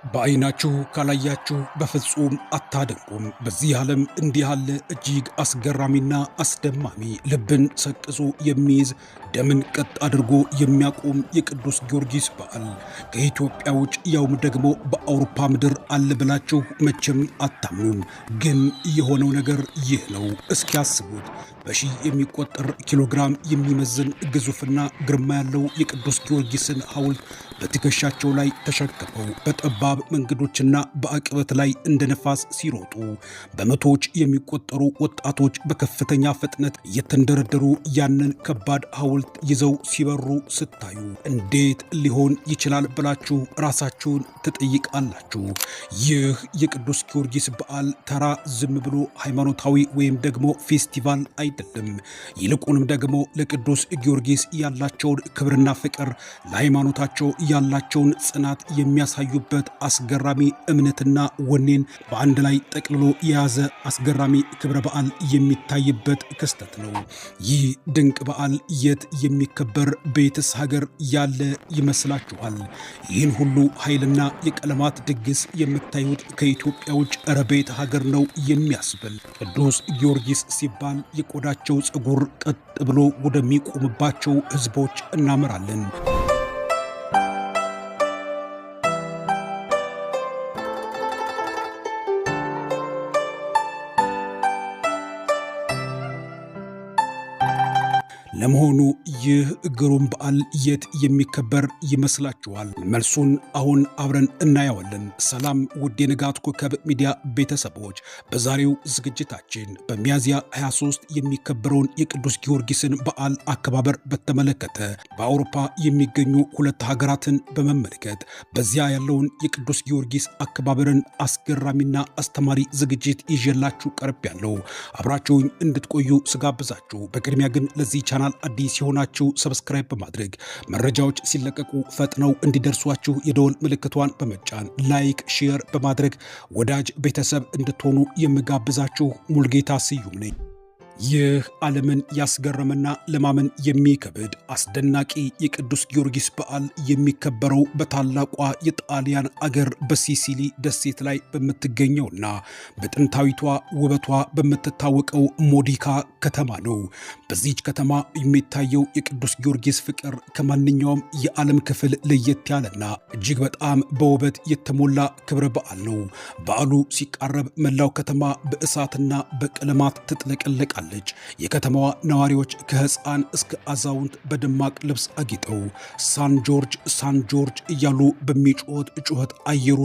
በዓይናችሁ ካላያችሁ በፍጹም አታደንቁም። በዚህ ዓለም እንዲህ ያለ እጅግ አስገራሚና አስደማሚ፣ ልብን ሰቅዞ የሚይዝ፣ ደምን ቀጥ አድርጎ የሚያቆም የቅዱስ ጊዮርጊስ በዓል ከኢትዮጵያ ውጭ ያውም ደግሞ በአውሮፓ ምድር አለ ብላችሁ መቼም አታምኑም። ግን የሆነው ነገር ይህ ነው። እስኪ ያስቡት። በሺህ የሚቆጠር ኪሎግራም የሚመዝን ግዙፍና ግርማ ያለው የቅዱስ ጊዮርጊስን ሐውልት በትከሻቸው ላይ ተሸክመው በጠባብ መንገዶችና በአቀበት ላይ እንደ ነፋስ ሲሮጡ፣ በመቶዎች የሚቆጠሩ ወጣቶች በከፍተኛ ፍጥነት እየተንደረደሩ ያንን ከባድ ሐውልት ይዘው ሲበሩ ስታዩ እንዴት ሊሆን ይችላል ብላችሁ ራሳችሁን ትጠይቃላችሁ። ይህ የቅዱስ ጊዮርጊስ በዓል ተራ ዝም ብሎ ሃይማኖታዊ ወይም ደግሞ ፌስቲቫል አይደለም። ይልቁንም ደግሞ ለቅዱስ ጊዮርጊስ ያላቸውን ክብርና ፍቅር፣ ለሃይማኖታቸው ያላቸውን ጽናት የሚያሳዩበት አስገራሚ እምነትና ወኔን በአንድ ላይ ጠቅልሎ የያዘ አስገራሚ ክብረ በዓል የሚታይበት ክስተት ነው። ይህ ድንቅ በዓል የት የሚከበር፣ በየትስ ሀገር ያለ ይመስላችኋል? ይህን ሁሉ ኃይልና የቀለማት ድግስ የምታዩት ከኢትዮጵያ ውጭ እረ በየት ሀገር ነው የሚያስብል፣ ቅዱስ ጊዮርጊስ ሲባል የቆዳቸው ፀጉር ቀጥ ብሎ ወደሚቆምባቸው ህዝቦች እናመራለን። ለመሆኑ ይህ ግሩም በዓል የት የሚከበር ይመስላችኋል? መልሱን አሁን አብረን እናየዋለን። ሰላም ውድ የንጋት ኮከብ ሚዲያ ቤተሰቦች፣ በዛሬው ዝግጅታችን በሚያዝያ 23 የሚከበረውን የቅዱስ ጊዮርጊስን በዓል አከባበር በተመለከተ በአውሮፓ የሚገኙ ሁለት ሀገራትን በመመልከት በዚያ ያለውን የቅዱስ ጊዮርጊስ አከባበርን አስገራሚና አስተማሪ ዝግጅት ይዤላችሁ ቀርቤያለሁ። አብራችሁኝ እንድትቆዩ ስጋብዛችሁ፣ በቅድሚያ ግን ለዚህ ቻናል አዲስ የሆናችሁ subscribe በማድረግ፣ መረጃዎች ሲለቀቁ ፈጥነው እንዲደርሷችሁ የደወል ምልክቷን በመጫን፣ like፣ share በማድረግ ወዳጅ ቤተሰብ እንድትሆኑ የምጋብዛችሁ ሙልጌታ ስዩም ነኝ። ይህ ዓለምን ያስገረመና ለማመን የሚከብድ አስደናቂ የቅዱስ ጊዮርጊስ በዓል የሚከበረው በታላቋ የጣሊያን አገር በሲሲሊ ደሴት ላይ በምትገኘውና በጥንታዊቷ ውበቷ በምትታወቀው ሞዲካ ከተማ ነው። በዚች ከተማ የሚታየው የቅዱስ ጊዮርጊስ ፍቅር ከማንኛውም የዓለም ክፍል ለየት ያለና እጅግ በጣም በውበት የተሞላ ክብረ በዓል ነው። በዓሉ ሲቃረብ መላው ከተማ በእሳትና በቀለማት ትጥለቀለቃለች። የከተማዋ ነዋሪዎች ከሕፃን እስከ አዛውንት በደማቅ ልብስ አጊጠው ሳን ጆርጅ፣ ሳን ጆርጅ እያሉ በሚጮኸት ጩኸት አየሩ